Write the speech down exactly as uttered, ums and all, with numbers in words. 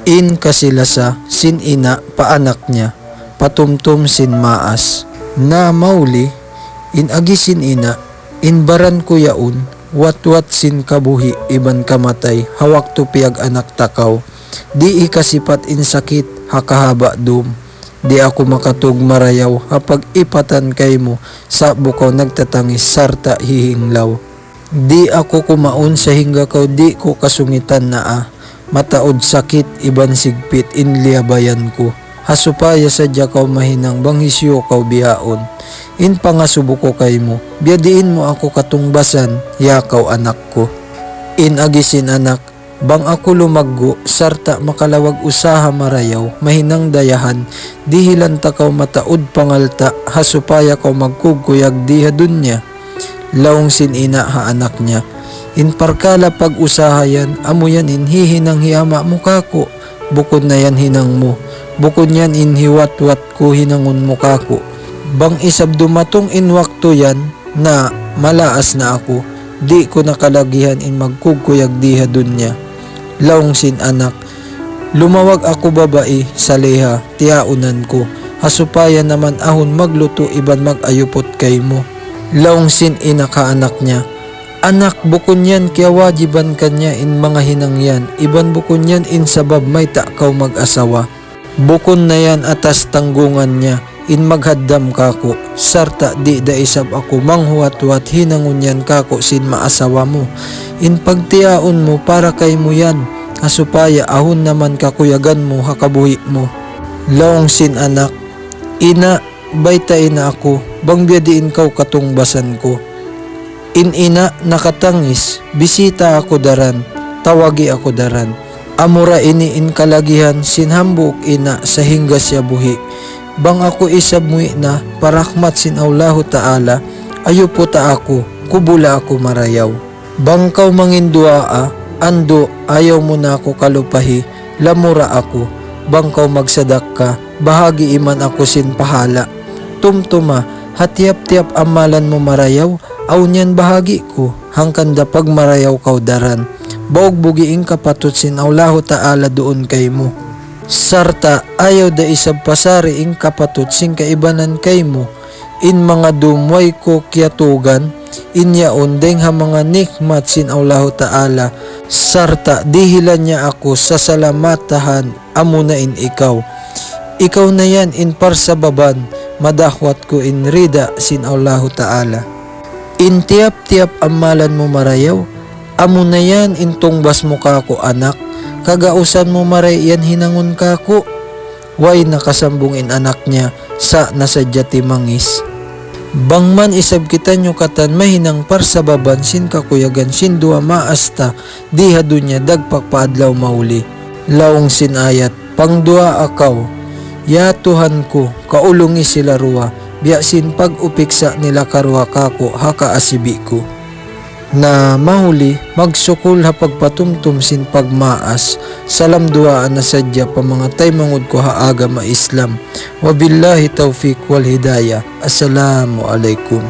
In kasi-lasa sin ina' pa anak niya, patumtum sin maas. Na mahuli, in agi sin ina', in baran ku yaun, watwat sin kabuhi' iban kamatay, ha waktu piyag-anak ta kaw. Di' hikasipat in sakit, ha kahaba' dum. Di' aku makatug marayaw, ha pag-ipatan kaymu, sa'bu kaw nagtatangis, sarta' hihinglaw. Di' aku kumaun sahingga kaw di' ku kasungitan naa, mataud sakit iban sigpit in liyabayan ku. Ha supaya sadja kaw mahinang bang hisiyu kaw bihaun. In pangasubu ku kaymu, biyadiin mu aku katungbasan, ya kaw anak ku. In agi sin anak, bang aku lumaggu', sarta' makalawag usaha marayaw, mahinang dayahan, dihilan ta kaw mataud pangalta', ha supaya kaw magkugkuyag di ha dunya. Laung sin ina' ha anak niya, in parkala' pag-usaha yan, amu yan in hihinang hi ama' mu kāku', bukun na yan hinang mu, bukun yan in hiwatwat ku hinangun mu kāku'. Bang isab dumatung in waktu yan, na malaas na aku, di' ku na kalagihan in magkugkuyag di ha dunya. Laung sin anak, lumawag aku babai, saliha, tiyaunan ku, ha supaya naman ahun maglutu' iban mag-ayuput kaymu. Laung sin ina' ha anak niya, anak, bukun yan kiyawajiban kaniya in manga hinang yan, iban bukun yan in sabab mayta' kaw mag-asawa. Bukun na yan atas tanggungan niya in maghaddam kāku', sarta' di' da isab aku manghuwat-huwat hinangun yan kāku' sin maasawa mu. In pagtiyaun mu para kaymu yan, ha supaya ahun naman kakuyagan mu ha kabuhi' mu. Laung sin anak, ina', baytai na aku, bang biyadiin kaw katungbasan ku. In ina' nakatangis, bisita aku daran, tawagi aku daran. Amura ini in kalagihan sin hambuuk ina' sahingga siya buhi'. Bang aku isab muwi' na, pa rahmat sin Allahu Ta'ala, ayuputa aku, kubula aku marayaw. Bang kaw manginduwaa, andu', ayaw mu na aku kalupahi, lamura aku. Bang kaw magsadakka, bahagi' iman aku sin pahala'. Tumtuma, ha tiyap-tiyap amalan mu marayaw, awn yan bahagi' ku, hangkan da pagmarayaw kaw daran. Baugbugi in kapatut sin Allahu Ta'ala duun kaymu. Sarta' ayaw da isab pasari in kapatut sin kaibanan kaymu. In manga dum way ku kiyatugan, in yaun dayng ha manga nikmat sin Allahu Ta'ala, sarta' dihilan niya aku sasalamatahan, amuna in ikaw. Ikaw na yan in parsababan madahwat ku in rida sin Allahu Ta'ala. In tiyap-tiyap amalan mu marayaw, amuna yan in tungbas mu kāku' anak, kagausan mu maray yan hinangun kāku'. Way nakasambung in anak niya, sa' na sadja timangis. Bang man isab kitaniyu katan mahinang parsababan sin kakuyagan sin duwa maas ta di ha dunya dagpak pa adlaw mahuli. Laung sin ayat, pangduwaa kaw, ya Tuhan ku, kaulungi sila duwa, biya' sin pag-upiksa' nila karuwa kāku' ha kaasibi' ku. Na mahuli, magsukul ha pagpatumtum sin pagmaas, salam duwaa na sadja pa manga taymanghud ku ha agama Islam. Wabillahi tawfiq wal hidayah. Assalamu alaykum.